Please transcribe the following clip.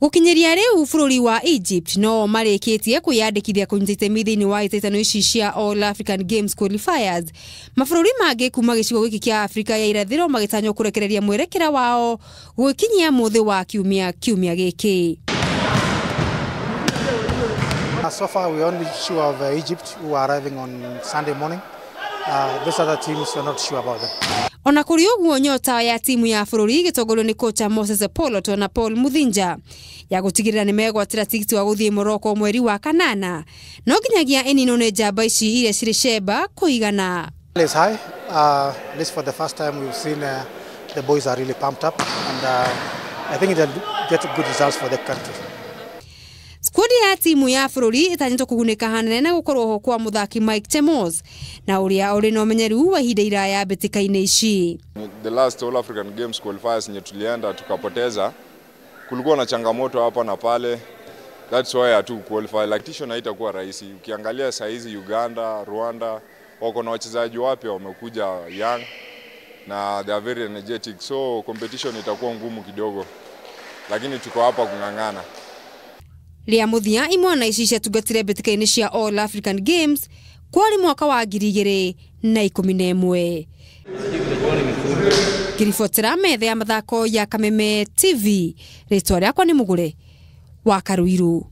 Gũkinyĩria rĩu bũrũri wa Egypt no marĩkĩtie kwĩyandĩkithia kũnyita itemi thĩinĩ wa hĩtahĩtano ici cia All African Games Qualifiers. Mabũrũri mangĩ kuma gĩcigo gĩkĩ kĩa Afrika ya irathĩro magĩtanywo kũrekereria mwerekera wao gwĩkinyia mũthĩ wa kiumia gĩkĩ. So far we only sure of Egypt who are arriving on Sunday morning. Those other teams we're not sure about them. Ona kũrĩ ũguo nyota ya timu ya bũrũri ĩgĩtongorio nĩ kocha Moses Poloto na Paul Muthinja ya gũtigĩrĩra nĩ megwatĩra tigiti wa gũthiĩ Morocco mweri wa kanana no nginyagia ĩninwo nĩ njamba ici iria cirĩ cemba kũigana. Is high. At least for the first time we've seen the boys are really pumped up and I think they'll get good results for the country. Squad ya timu ya bũrũri ĩtanyĩtwo kũgunĩka hanene na gũkorwo ho kwa mũthaki Mike Chemos na ũrĩa ũrĩ na ũmenyeru wa ihinda iraya mbĩtĩka-inĩ ici. The last All African Games qualifiers nye tulienda tukapoteza, kulikuwa na changamoto hapa na pale, that's why hatu qualify. Like tisho na itakuwa rahisi. Ukiangalia saa hizi Uganda, Rwanda wako na wachezaji wapya wamekuja young na they are very energetic, so competition itakuwa ngumu kidogo, lakini tuko hapa kung'ang'ana. Rĩa mũthia imwana ici ciatungatire mbĩtĩka-inĩ cia All African Games kwarĩ mwaka wa 2011. Ngĩribotera metha ya mathako ya Kameme TV, rĩtwa rĩakwa nĩ Mũgũre wa Karuiru.